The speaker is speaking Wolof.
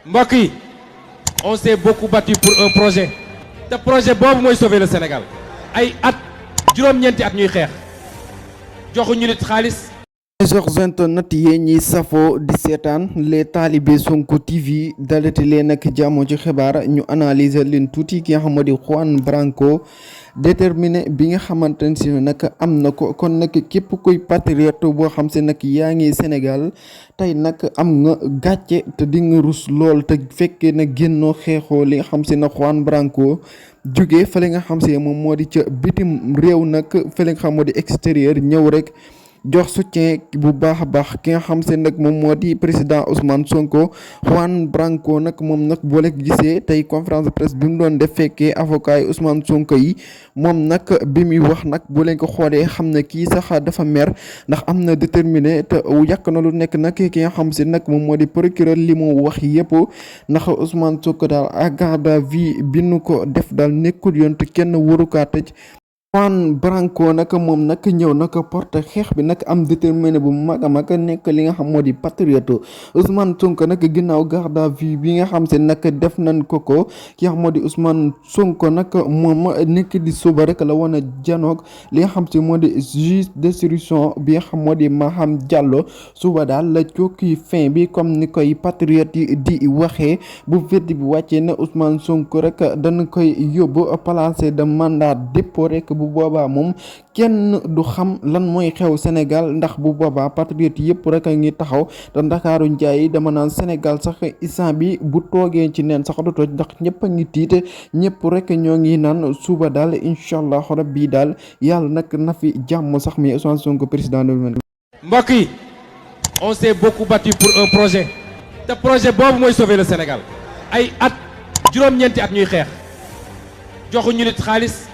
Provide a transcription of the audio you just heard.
mbokk yi on s'est beaucoup battu pour un projet te projet boobu mooy sauver le Sénégal ay at juróom-ñeenti at ñuy xeex joxuñu nit xaalis. chers internautes yi ñiy safoo di seetaan les talibé Sonko TV dalati leen ak jàmm ci xibaar ñu analyser leen tuuti ki nga xam di Juan Branco déterminé bi nga xamante ne si nag am na ko kon nag képp kuy patriote boo xam si nag yaa ngi Sénégal tey nag am nga gàcce te di nga rus lool te fekkee na génnoo xeexoo li nga xam si nag Juan Branco jóge fële nga xam si moom moo di ca bitim réew nag fële nga xam moo di extérieur ñëw rek jox soutien bu baax a baax ki nga xam se nag moom moo di président Ousmane Sonko. Juan Branco nag moom nag boo leen gisee tey conférence de presse bi mu doon def fekkee avocat yi Ousmane Sonko yi moom nag bi muy wax nag boo leen ko xoolee xam ne kii sax dafa mer ndax am na déterminé te yàq na lu nekk nag ki nga xam se nag moom moo di procureur li mu wax yëpp ndax Ousmane Sonko daal à garde à vue bi nu ko def daal nekkul yoon te kenn waru kaa tëj. Juan Branco nag moom nag ñëw nag porte xeex bi nag am déterminé bu mag a mag nekk li nga xam moo di patriote Ousmane Sonko nag ginnaaw garde à vue bi nga xam se nag def nañ ko ki nga xam moo di Ousmane Sonko nag moom nekk di suba rek la woon a janoog li nga xam se moo di juge d'instruction bi nga xam moo di Maham Diallo suba daal la cooki fin bi comme ni koy patriote yi di waxee bu verdict bi wàccee ne Ousmane Sonko rek dañ koy yóbbu placé de mandat dépôt rek bu boobaa moom kenn du xam lan mooy xew Sénégal ndax bu boobaa patriote yëpp rek a ngi taxaw te Ndakaaru njaay dama naan Sénégal sax instant bi bu toogee ci neen sax du toj ndax ñëpp a ngi tiite ñëpp rek ñoo ngi naan suba daal incha allah rabbi daal yàlla nag na fi jàmm sax mi Ousmane Sonko président de mbokk yi on s'est beaucoup battu pour un projet te projet boobu mooy sauver le Sénégal ay at juróom-ñeenti at ñuy xeex joxuñu nit xaalis